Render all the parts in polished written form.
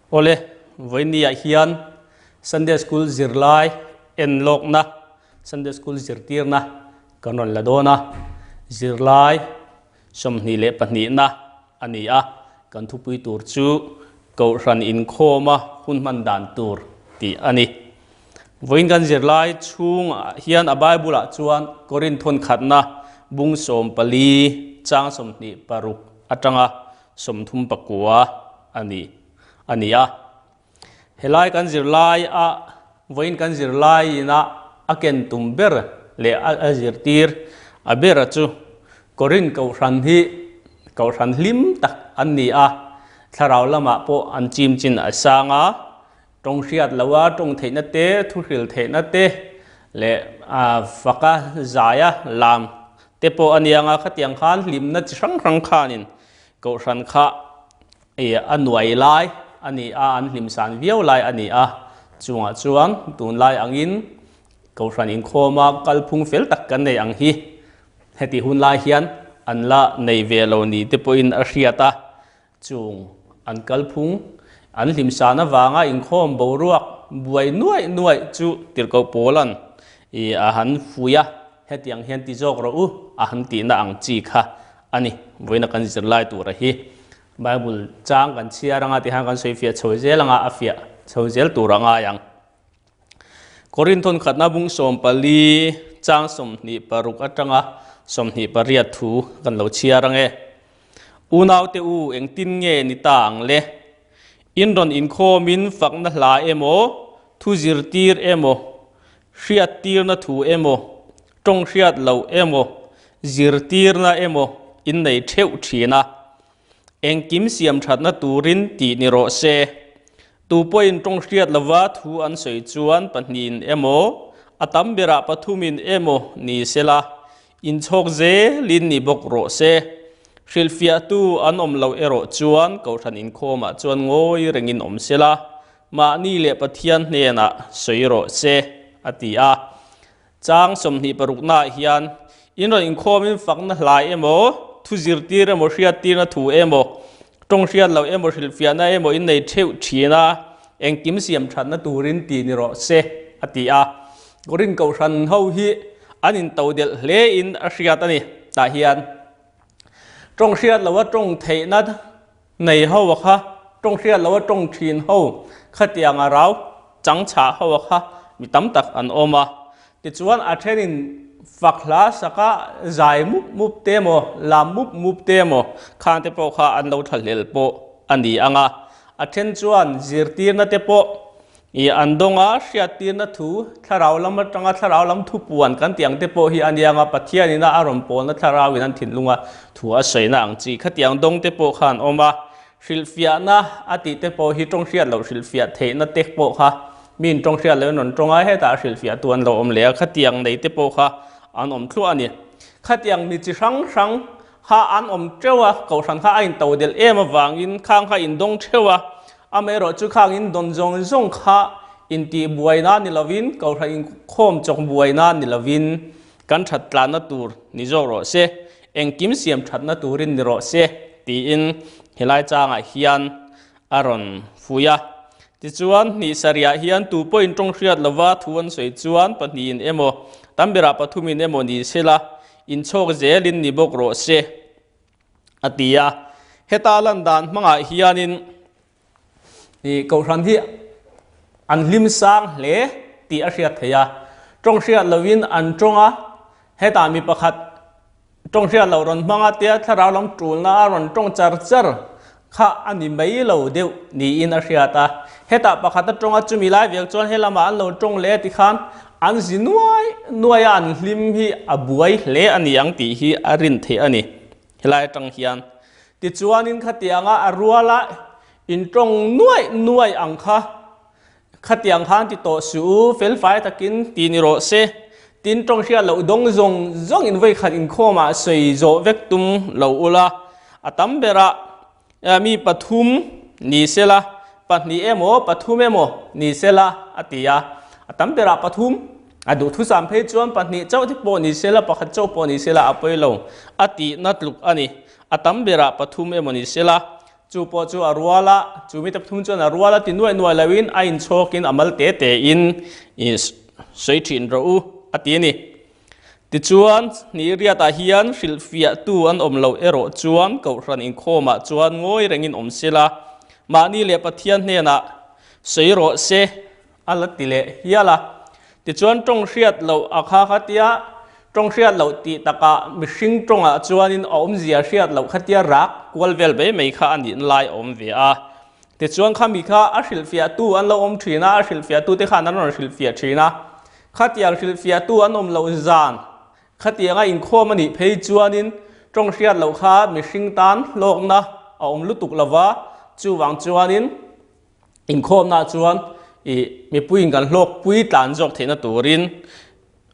Awle, vawinia hian Sunday School zirlai en lawkna, Sunday School zirtirna kan rawn la dawn a, zirlai 22na a ni a, kan thupui tur chu Kohhran inkhawma hun hman dan tur tih a ni. Vawiin kan zirlai chhungah hian a Bible-ah chuan Korinth thawnkhatna bung 14 chang 26 atanga 39 a ni a ni a. Helai kan zirlai a vawiin kan zirlai ina a ken tum ber leh a zirtir a bera chu Korinth Kohhran hi Kohhran hlim tak an ni a, thlarau lamah pawh an chim chin a sang a, tawng hriat lo a tawng theihna te, thu hril theihna te leh faka zaia lam te pawh a nia nga khatiang khan hlimna chi hrang hrang khanin Kohhran kha a nuai lai a ni a, an hlim san viau lai a ni a, chungah chuan tunlai angin Kohhran inkhawma kalphung fel tak kan nei ang hi heti hun lai hian an la nei ve lo ni te pawhin a hriat a, chung an kalphung an hlim san avanga inkhawm boruak buai nuaih nuaih chu tirhkoh pawlan a han fui a, hetiang hian ti zawk rawh u a han tihna ang chi kha a ni. Vawiina kan zirlai tura hi Bible chang kan chhiar anga tihian kan sawi fiah chho zel anga a fiah chho zel tur a ngai ang. Korinthon khatna bung 14 chang 26 atanga 28 thu kan lo chhiar ange. Unaute u engtin nge ni ta ang le? In rawn inkhawmin fakna hla emaw, thu zirtir emaw, hriattirna thu emaw, tawng hriat loh emaw, zirtirna emaw in nei theuh thin a. Engkim siam thatna turin tih ni rawh se. Tu pawhin tawng hriat lova thu an sawi chuan pahnihin emaw, a tam berah pathumin emaw ni sela, inchhawk zelin ni bawk rawh se. Hrilhfiahtu an awm loh erawh chuan Kohhran inkhawmah chuan ngawi rengin awm sela, mahni leh Pathian hnenah sawi rawh se, a ti a. Chang 26naah hian in rawn inkhawmin fakna hlai emaw, thu zirtir emaw, hriattirna thu emaw, tawng hriat loh emaw, hrilhfiahna emaw in nei theuh thin a, engkim siam thatna turin ti ni rawh se, a ti a. Korinth Kohhran ho hi an intodelh hlein a hriat a ni. Tah hian tawng hriat loha tawng theihna nei ho a kha, tawng hriat loha tawng thin ho khatiang a rau chang chhah ho a kha mi tam tak an awm a. Tichuan a thenin fak hla saka zai mup mup te emaw, lam mup mup te emaw khang te pawh kha an lo thlahlel pawh a ni ang a. A then chuan zirtirna te pawh I an dawnga hriattirna thu, thlarau lam atanga thlarau lam thupuan kan tih ang te pawh hi a nia nga, Pathianin a rawn pawlna thlarauin an thinlunga thu a sawina ang chi khatiang dawng te pawh kha an awm a, hrilhfiahna a tih te pawh hi tawng hriat loh hrilhfiah theihna te pawh kha miin tawng hriat lohin rawn tawng a, hetah hrilhfiahtu an lo awm leh a, khatiang nei te pawh kha an awm thluah a ni. Khatiang mi chi hrang hrang kha an awm teuh a, kohhran kha a intodelh em avangin khang kha indawng theuh a, Amaherawh chu khang in dawn zawng zawng kha intih buaina ni lovin, kohhran inkhawm chawk buaina ni lovin kan that tlanna tur ni zawk rawh se, engkim siam thatna turin ni rawh se tiin helai changah hian a rawn fui a. Tichuan, hnih sarihah hian tu pawhin tawng hriat lova thu an sawi chuan pahnihin emaw, tam berah pathumin emaw ni sela, inchhawk zelin ni bawk rawh se. a ti a. Heta lan dan hmangah hianin ih Kohhran hi an hlim sang hle tih a hriat theih a. Tawng hriat lohin an tawng a, hetah mi pakhat tawng hriat loh rawn hmang a tia thlarau lam tulna a rawn tawng char char kha a ni mai lo deuh niin a hriat a. Hetah pakhat a tawng a, chumi lai vek chuan helamah an lo tawng leh tikhan an zi nuai nuai a, an hlim hi a buai hle a ni ang tih hi a rin theih a ni. Helai atang hian tichuanin khatianga a ruala intawng nuai nuai ang kha khatiang khan ti tawh suh u, felfai takin ti ni rawh se. Tin tawng hriat loh dawng zawng zawng in vawikhat inkhawmah sawi zawh vek tum lo ula, a tam berah mi pathum ni sela, pahnih emaw pathum emaw ni sela a ti a, a tam berah pathum, a duhthusam phei chuan pahnih chauh te pawh ni sela, pakhat chauh pawh ni sela a pawi lo a tihna tluk a ni, a tam berah pathum emaw ni sela. Chu pawh chu a rual a, chu mite pathum chuan a rual a ti nuaih nuaih loin a inchhawkin a mal te tein i sawi thin rawh u a ti a ni. Tichuan, Hniiriatah hian hrilhfiahtu an awm loh erawh chuan Kohhran inkhawmah chuan ngawi rengin awm sela, mahni leh Pathian hnenah sawi rawh se a la ti leh hial a. Tichuan tawng hriat loh a kha kha tia tawng hriat loh tih takah mihring tawngah chuanin a awmzia hriat loh kha tia rak kual vel mai mai kha a nihna lai a awm ve a. Tichuan khami kha a hrilhfiahtu an lo awm thin a, a hrilhfiahtute khan an rawn hrilhfiah thin a. Khatiang hrilhfiahtu an awm loh zan khatianga inkhawm a nih phei chuanin tawng hriat loh kha mihring tan hlawkna a awm lutuk lova, chuvang chuanin Inkhawmna chuan ih mipuiin kan hlawkpui tlan zawk theihna turin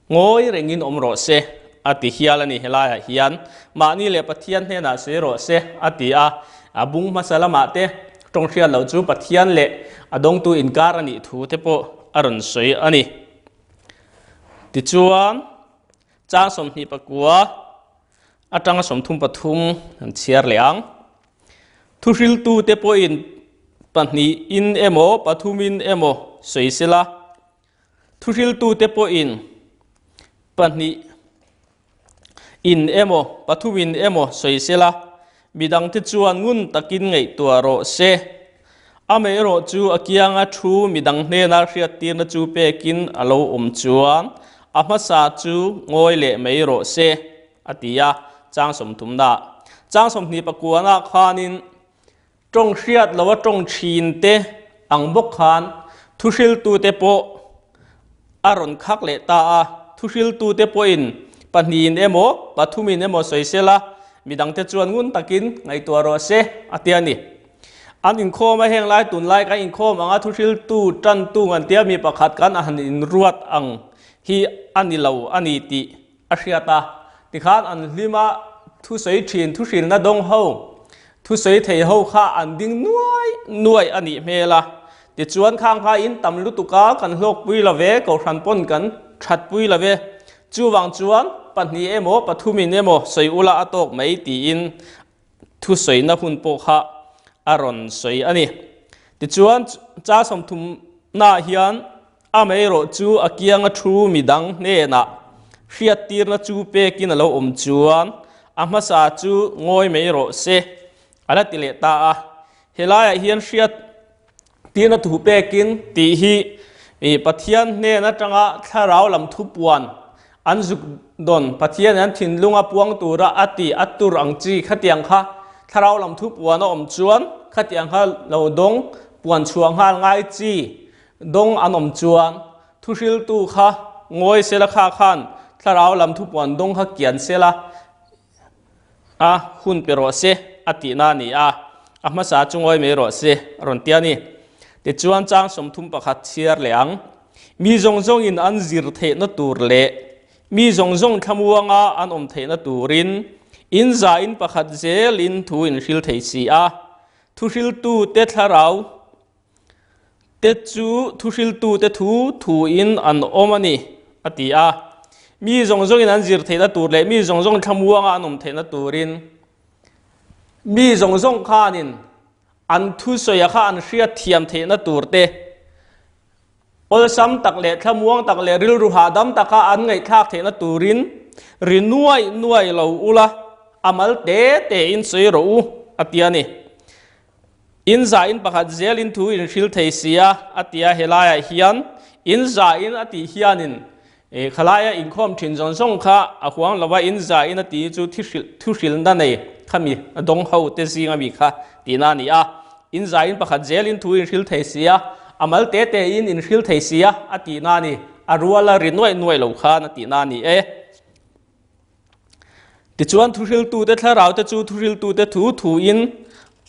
ngawi rengin awm rawh se a ti hial a ni helaiah hian. Mahni leh Pathian hnenah sawi rawh se a ti a, a bung hmasa lamah te tawng hriat loh chu Pathian leh a dawngtu inkar a nih thu te pawh a rawn sawi a ni. Tichuan, chang 29 atanga 33 an chhiar leh ang. Thuhriltute pawhin pahnihin emaw pathumin emaw sawi sela, thuhriltute pawhin pahnihin emaw pathumin emaw sawi sela, midangte chuan ngun takin ngaihtuah rawh se. Amaherawh chu a kianga thu midang hnena hriattirna chu pekin a lo awm chuan a hmasa chu ngawi leh mai rawh se. a ti a, chang sawmthumna chang 29 khanin tawng hriat loa tawng thin te ang bawk khan thuhriltute pawh a rawn khak leh ta a, thuhriltute pawhin pahnihin emaw pathumin emaw sawi sela midangte chuan ngun takin ngaihtuah rawh se a ti a ni. An inkhawm a, heng lai tunlai kan inkhawm anga thuhriltu tantu an tia mi pakhat kan han inruat ang hi a ni lo a ni tih a hriat a, tikhan an hlim a, thusawi thin thuhrilna dawng ho, thusawi thei ho kha an ding nuai nuai a nih hmel a, tichuan khang kha in tam lutuk a, kan hlawkpui lo ve, kohhran pawn kan thatpui lo ve, chuvang chuan pahnih emaw pathumin emaw sawi ula a tawk mai tiin thusawina hun pawh kha a rawn sawi a ni. Tichuan cha sawmthumnaah hian amaherawh chu a kianga thu midang hnenah hriattirna chu pekin a lo awm chuan a hmasa chu ngawi mai rawh se a la ti leh ta a. Helaiah hian hriattirna thu pekin tih hi Pathian hnen atanga thlarau lam thupuan An zuk dawn Pathian an thinlung a puang tura a ti a tur ang chi khatiang kha thlarau lam thu puan a awm chuan khatiang kha lo dawng puan chhuah nghal ngai chi dawng an awm chuan thuhriltu kha ngawi sela kha khan thlarau lam thu puan dawng kha kian sela a hun pe rawh se a tihna a ni a, a hmasa chu ngawi mai rawh se a rawn ti a ni. Tichuan chang 31 chhiar leh ang. Mi zawng zawngin an zir theihna tur leh mi zawng zawng thlamuanga an awm theihna turin in zain pakhat zelin thu in hril thei si a, thuhriltute thlarau te chu thuhriltute thu thuin an awm a ni, a ti a. Mi zawng zawngin an zir theihna tur leh mi zawng zawng thlamuanga an awm theihna turin mi zawng zawng khanin an thusawi kha an hriat thiam theihna tur te, awlsam tak leh thlamuang tak leh rilru hahdam taka an ngaihthlak theihna turin ri nuai nuai lo ula, a mal te tein sawi rawh u, a ti a ni. In za in pakhat zelin thu in hril thei si a, a ti a, helaiah hian in za in a tih hianin khalaia inkhawm thin zawng zawng kha a huang lo a, in za in a tih chu thu hrilna nei khami a dawng ho te zinga mi kha tihna a ni a, in za in pakhat zelin thu in hril thei si a, a mal te te in in hril thei si a, a tihna a ni, a ruala ri nuaih nuaih lo khan a tihna a ni e. Tichuan thuhriltute thlaraute chu thuhriltute thu thuin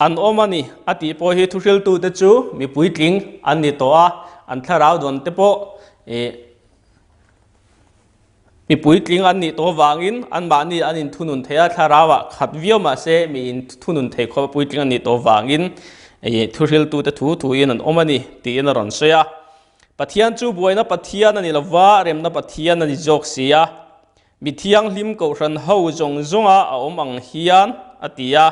an awm a ni a tih pawh hi thuhriltute chu mi puitling an ni tawh a, an thlarau dawn te pawh ih mi puitling an nih tawh avangin anmahni an inthunun thei a, thlarauah khat viau mahse mi inthunun thei khawp a puitling an nih tawh avangin ih thuhriltute thu thuin an awm a ni tiin a rawn sawi a. Pathian chu buaina Pathian a ni lova, remna Pathian a ni zawk si a. Mi thianghlim kohhran ho zawng zawnga a awm ang hian, a ti a.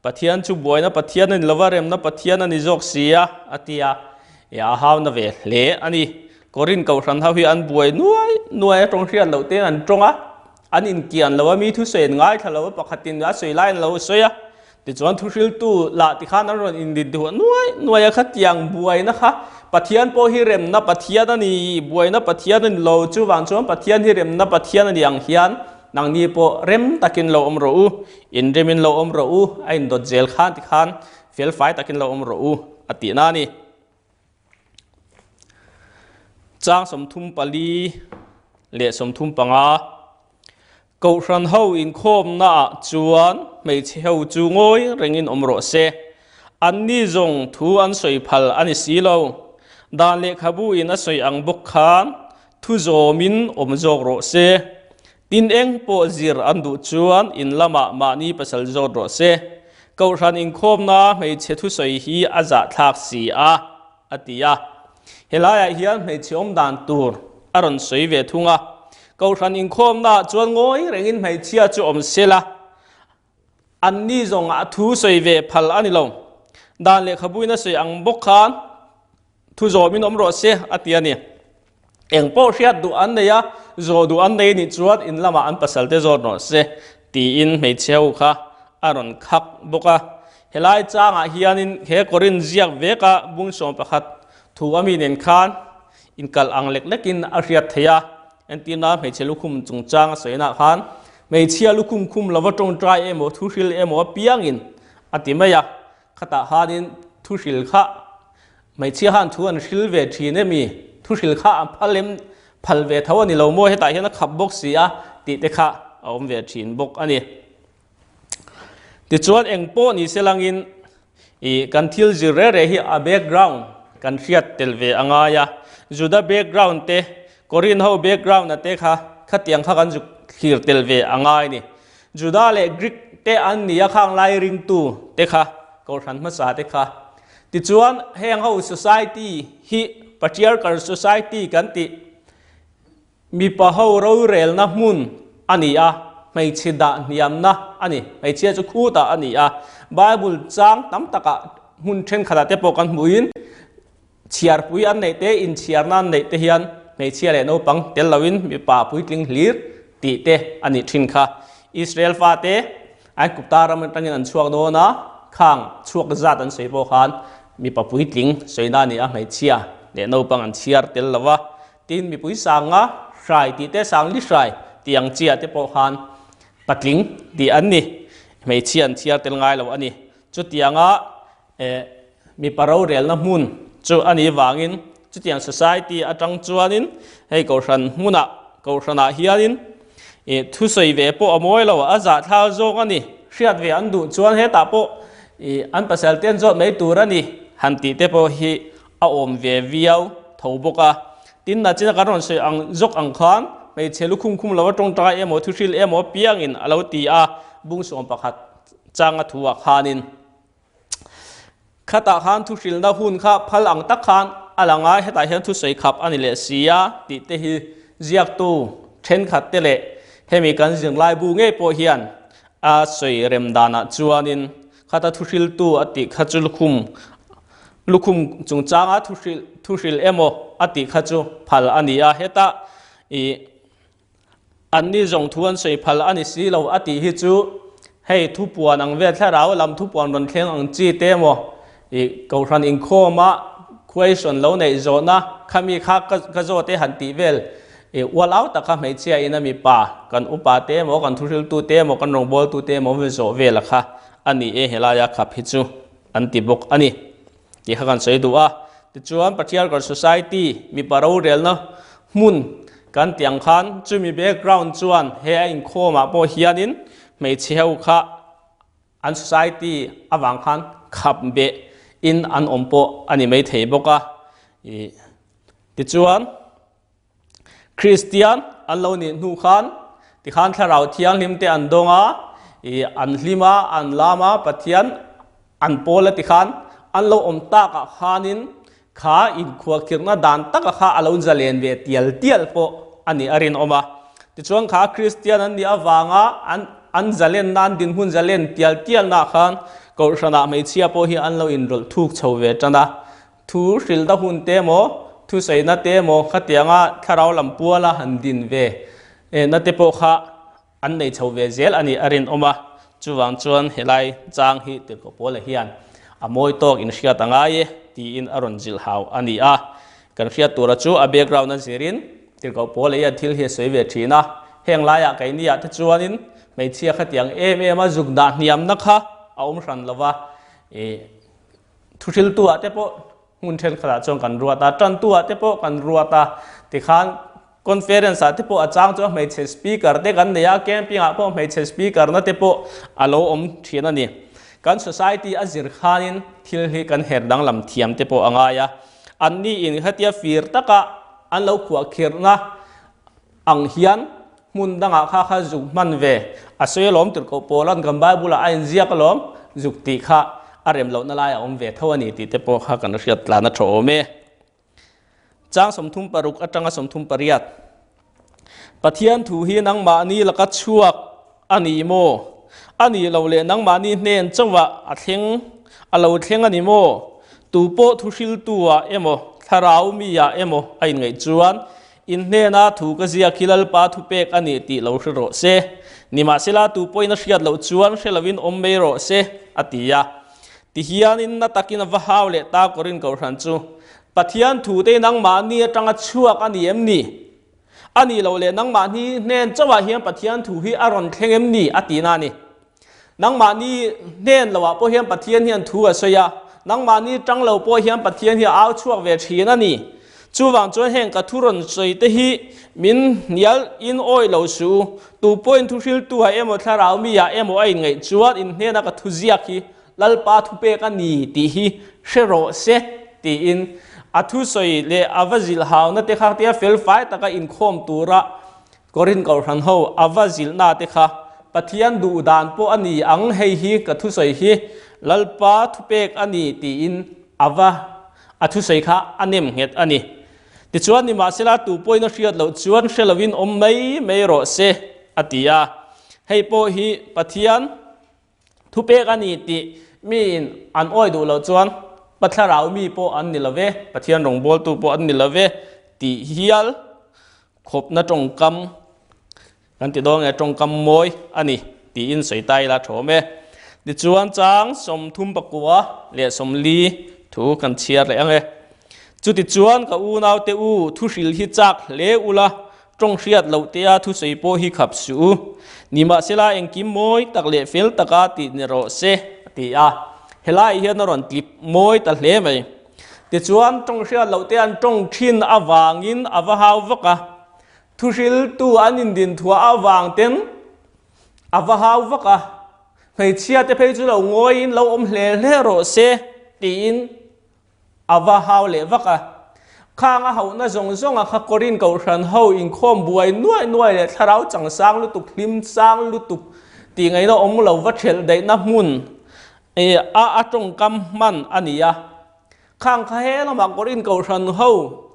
Pathian chu buaina Pathian a ni lova, remna Pathian a ni zawk si a, a ti a. I a hauna ve hle a ni. Korin kohhran ho hi an buai nuai nuai a, tawng hriat loh tein an tawng a, an inkian lo a, mi thusawi an ngaithla lo a, pakhatin a sawi laiin a lo sawi a. Tichuan thuhriltu lah tikhan an rawn indin duh nuai nuai a, khatiang buaina kha Pathian pawh hi remna Pathian a ni, buaina Pathian a ni lo, chuvang chuan Pathian hi remna Pathian a ni ang hian nangni pawh rem takin lo awm rawh u, inremin lo awm rawh u, a indawt zel khan tikhan felfai takin lo awm rawh u a tihna a ni. Chang 34 leh 35. Kohhran ho inkhawmnaah chuan hmeichhe ho chu ngawi rengin awm rawh se. Anni zawng thu an sawi phal a ni si lo. Dan lehkhabu in a sawi ang bawk khan thu zawmin awm zawk rawh se. Tin eng pawh zir an duh chuan in lamah mahni pasal zawt rawh se. Kohhran inkhawmnaa hmeichhe thusawi hi a zahthlak si a, a ti a. Helaiah hian hmeichhe awm dan tur a rawn sawi ve thung a. Kohhran inkhawmnaah chuan ngawi rengin hmeichhia chu awm se la, anni zawngah thu sawi ve phal a ni lo. Dan lehkhabuin a sawi ang bawk khan thu zawmin awm rawh se, a ti a ni. Eng pawh hriat duh an nei a, zawh duh an nei nih chuan in lamah an pasalte zawt rawh se, tiin hmeichhe ho kha a rawn khak bawk a. Helai changah hianin he Korin ziak veka bung 11 thu a mi nen khan inkalh ang lek lekin a hriat theih a. Entirna hmeichhe lukhum chungchang a sawinaah khan hmeichhia lukhum khum lova tawngtai emaw thuhril emaw apiangin a ti mai a. Khatah khanin thuhril kha hmeichhia khan thu an hril ve thin emi? Thuhril kha an phal em? Phal ve tho a ni lo maw? Hetah hian a khap bawk si a tih te kha a awm ve thin bawk a ni. Tichuan eng pawh ni se langin ih kan thil zir reh reh hi a background kan hriat tel ve a ngai a. Juda background te, Korin ho background a te kha khatiang kha kan zuk thlir tel ve a ngai a ni. Juda leh Greek te an ni a khang lai ringtu te kha Kohhran hmasa te kha. Tichuan heng ho society hi patriarchal society kan tih Mipa ho rorelna hmun a ni a, hmeichhe dah hniamna a ni. Hmeichhia chu khutah a ni a. Bible chang tam takah hmun thenkhatah te pawh kan hmuhin chhiarpui an neih te, inchhiarna an neih te hian hmeichhia leh naupang tel loin mipa puitling hlir tih te a nih thin kha. Israel fate Aigupta ram atangin an chhuak dawn a, khang chhuak zat an sawi pawh khan mipa puitling sawina a ni a, hmeichhia leh naupang an chhiar tel lo va. Tin, mipui sanga hrai tih te, sangli hrai tih ang chiah te pawh khan patling tih an ni. Hmeichhia an chhiar tel ngai lo a ni. Chutianga eh mipa rorelna hmun chu a nih vangin chutiang society atang chuanin hei kohhran hmunah kohhranah hianin ih thusawi ve pawh a mawi lo, a zahthlak zawk a ni. Hriat ve an duh chuan hetah pawh ih an pasal te an zawt mai tur a ni han tih te pawh hi a awm ve viau tho bawk a. Tin, nachina kan rawn sawi ang zawk ang khan hmeichhe lukhum khum lova tawngtai emaw thuhril emaw piangin a lo ti a, bung 11 changa thuah khanin khatah khan thuhrilna hun kha phal ang tak khan a lang a, hetah hian thusawi khap a ni leh si a tih te hi ziaktu thenkhat te leh hemi kan zirlaibu ngei pawh hian a sawi rem danah chuanin khata thuhriltu a tih kha chu lukhum Lukhum chungchanga thuhrilh thuhrilh emaw a tih kha chu phal a ni a, heta ih anni zawng thu an sawi phal a ni si lo a tih hi chu hei thupuan ang vel thlarau lam thupuan rawn thleng ang chi te emaw ih kohhran inkhawma question lo neih zawhna khami kha ka ka zawt e han tih vel ih ual au tak kha hmeichhia in a mipa kan upa te emaw kan thuhriltu te emaw kan rawngbawltu te emaw zawh vel a kha a ni e helaia khap hi chu. an ti bawk a ni tih kha kan sawi duh a. Tichuan Patriarchal Society mipa rorelna hmun kan tih ang khan chumi background chuan he a inkhawmah pawh hianin hmeichhe ho kha an society avang khan khap beh in an awm pawh a ni maithei bawk a. Tichuan. Kristian an lo nih hnu khan tikhan Thlarau Thianghlim te an dawng a, ih an hlim a, an lam a, Pathian an pawl a tikhan an lo awm takah khanin kha inkhuahkhirhna dan taka kha a lo zalen ve tial tial pawh a nih a rinawm a. Tichuan kha Kristian an nih avanga an an zalenna an dinhmun zalen tial tialnaah khan. Kohhranah hmeichhia pawh hi an lo inrawlh thuk chho ve tan a, thu hrilhna hun te emaw, thusaina te emaw khatianga thlarau lam puala han din ve na te pawh kha an nei chho ve zel a nih a rinawm a. Chuvang chuan helai chang hi Tirhkoh Pawla hian a mawi tawk inhriat a ngai e tiin a rawn zilh hau a ni a. Kan hriat tura chu a background a zirin Tirhkoh Pawla hian thil hi a sawi ve thin a. Heng laiah keiniah te chuanin hmeichhia khatiang em em a zuk dah hniamna kha a awm hran lo va, ih thuhriltuah te pawh hmun thenkhatah chuan kan ruat a, tantuah te pawh kan ruat a, tikhan conference ah te pawh a chang chuan hmeichhe speaker te kan nei a, camping ah pawh hmeichhe speaker na te pawh a lo awm thin a ni. Kan society a zir khanin thil hi kan her danglam thiam te pawh a ngai a, anni in hetia fir taka an lo khuahkhirhna ang hian hmun dangah kha kha zuk hman ve a sawi alawm tirhkoh Paula'n kan Bible ah a inziak alawm zuk tih kha a rem lohna lai a awm ve tho a ni tih te pawh kha kan hriat tlan a tha awm e. Chang 36 atanga 38 Pathian thu hi nangmahni laka chhuak a ni maw? A nih loh leh nangmahni hnen chauhah a thleng a lo thleng a ni maw? Tu pawh thu hriltu-ah emaw, thlarau mi-ah emaw a inngaih chuan in hnena thu ka ziak hi Lalpa thupek a nih tih lo hre rawh se. Nimahsela tu pawhin a hriat loh chuan hre lovin awm mai rawh se, a ti a. Tihianin na takin a va hau leh ta Korin Kohhran chu, Pathian thute nangmahni atanga chhuak a ni em ni? A nih loh leh nangmahni hnen chauhah hian Pathian thu hi a rawn thleng em ni? a tihna a ni. Nangmahni hnen loah pawh hian Pathian hian thu a sawi a, nangmahni tang lo pawh hian Pathian hi a au chhuak ve thin a ni. Chuvang chuan heng ka thu rawn sawi te hi min hnial in awih lo suh u. Tu pawhin thu hriltu ah emaw thlarau mi ah emaw a inngaih chuan in hnena ka thu ziak hi Lalpa thupek a ni tih hi hre rawh se tiin a thusawi leh a va zilh hauna te kha tia felfai taka inkhawm tura Korinth Kohhran ho a va zilhna te kha Pathian duh dan pawh a ni ang hei hi ka thusawi hi Lalpa thupek a ni tiin a va a thusawi kha a nem nghet a ni. Tichuan nimahsela tu pawhin a hriat loh chuan hre lovin awm mai mai rawh se a ti a. Hei pawh hi Pathian Thupek a ni tih miin an awi duh loh chuan Pathlarau mi pawh an ni lo ve, Pathian rawngbawltu pawh an ni lo ve tih hial khawpna tawngkam kan ti dawn nge tawngkam mawi a ni tiin sawi ta ila thawm e. Tichuan chang 34 leh 40 thu kan chhiar leh ang e. Chutichuan ka unaute u thuhril hi chak hle ula Tawng hriat loh tea thusawi pawh hi khap suh u. Nimahsela engkim mawi tak leh fel taka tih ni rawh se, a ti a. Helaiah hian a rawn tlip mawi ta hle mai. Tichuan, tawng hriat loh te an tawng thin avangin a va hau vak a. Thuhriltu an indin thuah avang ten a va hau vak a. Hmeichhia te phei chu lo ngawiin lo awm hle hle rawh se, tiin A va hau leh vak a. Khang a hauhna zawng zawnga kha Korin Kohhran ho inkhawm buai nuai nuai leh thlarau chang sang lutuk, hlim sang lutuk tih ngaihna awm lo va thelh daihna hmun a a tawngkam hman a ni a. Khang kha he lamah Korin Kohhran ho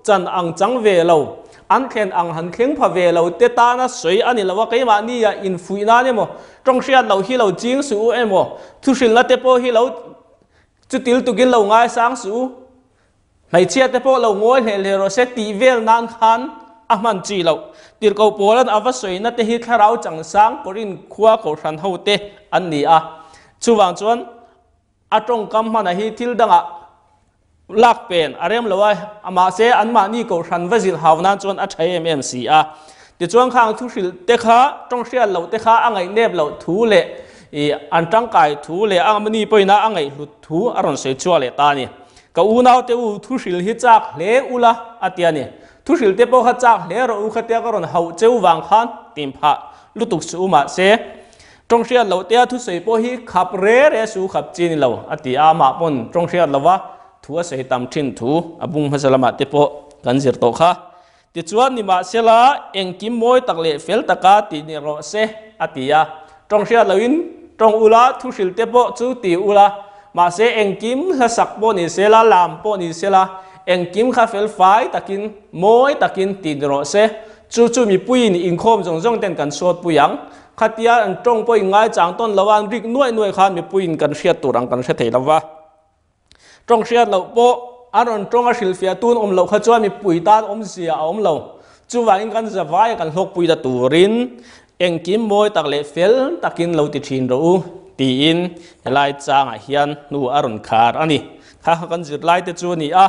chan ang chang ve lo, an thlen ang han thleng pha ve lo te tana sawi a ni lo a, keimahnia infuih nan emaw, tawng hriat loh hi lo ching suh u emaw, thuhrilhna te pawh hi lo Chutil tukin lo ngaisang suh u, hmeichhia te pawh lo ngawi hle hle rawh se tih vel nan khan a hman chi loh. Tirhkoh Paula'n a va sawina te hi thlarau changsang Korinth khua kohhran ho te an ni a. Chuvang chuan a tawngkam hmana hi thil dangah lak pen a rem lo a, mahse anmahni kohhran va zilh hau nan chuan a tha em em si a. Tichuan khang thuhrilh te kha tawng hriat loh te kha a ngaihnep loh thu leh I an tangkai thu leh a mani pawina a ngaihhlut thu a rawn sawi chhuak leh ta a ni. Ka unaute u, thuhril hi chak hle ula a ti a ni. Thuhril te pawh kha chak hle rawh u khatia ka rawn hauh cheu vang khan tim phah lutuk suh u mahse tawng hriat loh tea thusawi pawh hi khap re re suh u khap chi ni lo a ti a, amah pawn tawng hriat lova thu a sawi tam thin thu a bung hmasa lamah te pawh kan zir tawh kha. Tichuan nimahsela engkim mawi tak leh fel taka tih ni rawh se, a ti a. Tawng hriat loin tawng ula thuhril te pawh chu ti ula, mahse engkim hlasak pawh ni sela, lam pawh ni sela, engkim kha fel fai takin, mawi takin ti ni rawh se. Chu chu mipuiin inkhawm zawng zawng ten kan sawtpui ang. Khatia an tawng pawh in ngaichang tawn lo a, an rik nuaih nuaih khan mipuiin kan hriat tur ang kan hre thei lo va. Tawng hriat loh pawh a rawn tawng a hrilhfiah tun awm loh kha chuan mipui tan awmzia a awm lo. Chuvangin kan zavai a kan hlawkpui ta turin engkim mawi tak leh fel takin lo ti thin rawh u tiin helai changah hian hnu a rawn khar a ni. Kha kha kan zirlai te chu a ni a,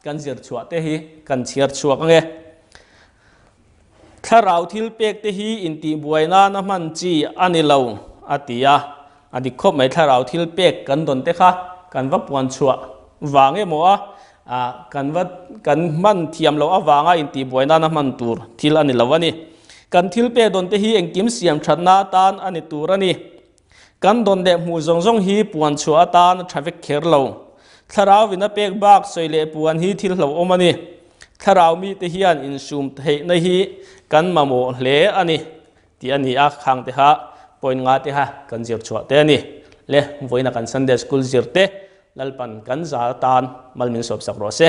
kan zir chhuah te hi kan chhiar chhuak ange. Thlarau thil pek te hi intihbuai nana hman chi a ni lo, a ti a. A dik khawp mai, thlarau thil pek kan dawn te kha kan va puan chhuah vang emaw a, kan va kan hman thiam loh avanga intihbuai nana hman tur thil a ni lo a ni. Kan thil pek dawn te hi engkim siam thatna atan a ni tur a ni. Kan dawn leh hmuh zawng zawng hi puan chhuah atan a tha vek kher lo. Thlarau in a pek bak sawi leh puan hi thil hlauhawm a ni. Thlarau mite hian insum theihna hi kan mamawh hle a ni tih a ni a, khang te kha point nga te kha kan zir chhuah te a ni. Le, vawiina kan Sunday School zir te Lalpan kan za atan mal min sawpsak rawh se.